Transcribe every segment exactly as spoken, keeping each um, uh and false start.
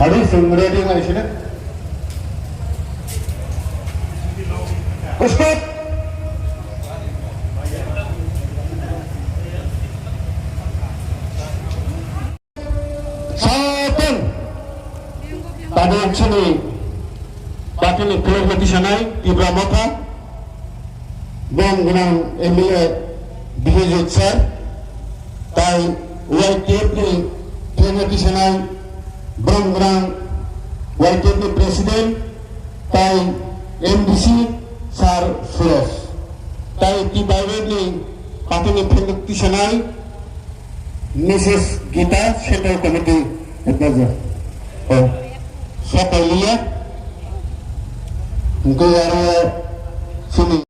Hari sing ready ngai sini. Stop. Sapan. Tabuk chini party ni flag rok tisanai Tipra Motha, bom gwnang M L A Biswajit sir, tai Y T F ni flag rok tisanai bom gwnang Y T F ni president, tai M D C sir Suresh, tai T Bairek ni party ni flag rok tisanai Missus Gita, Central Committee Advisor. Oh, Sapaliya. Hingke aro sini.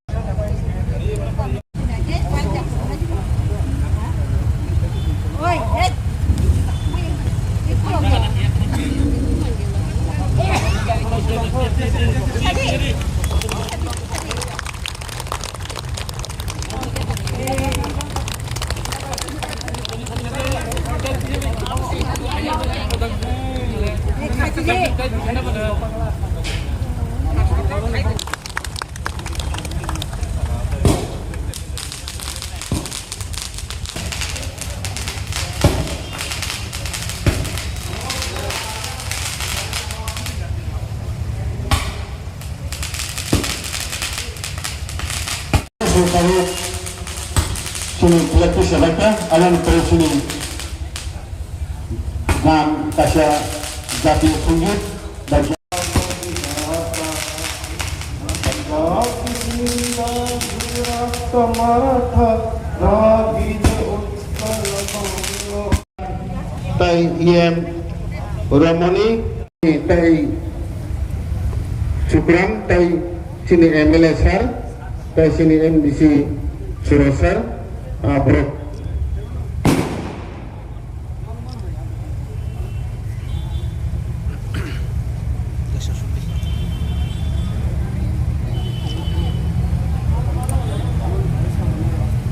Sini kolektif selector, alam terus sini dan kasih jati sunggit bagi tai E M Romani, tai Subram, tai sini M L A sir, tai sini M D C Suro sir, ah, borok.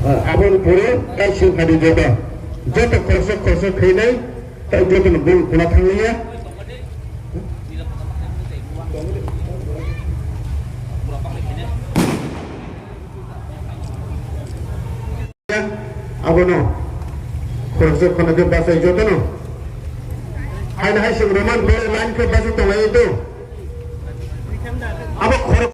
Ah, aboni pore kaisa khadi joto, joto khoroksa khoroksa khainai, tai jotono bul khuna thangliya. Abono khoroksa khuna khe bachai jotono. Haino hai se Roman bere line khe bachai tonglai do. Abo khorok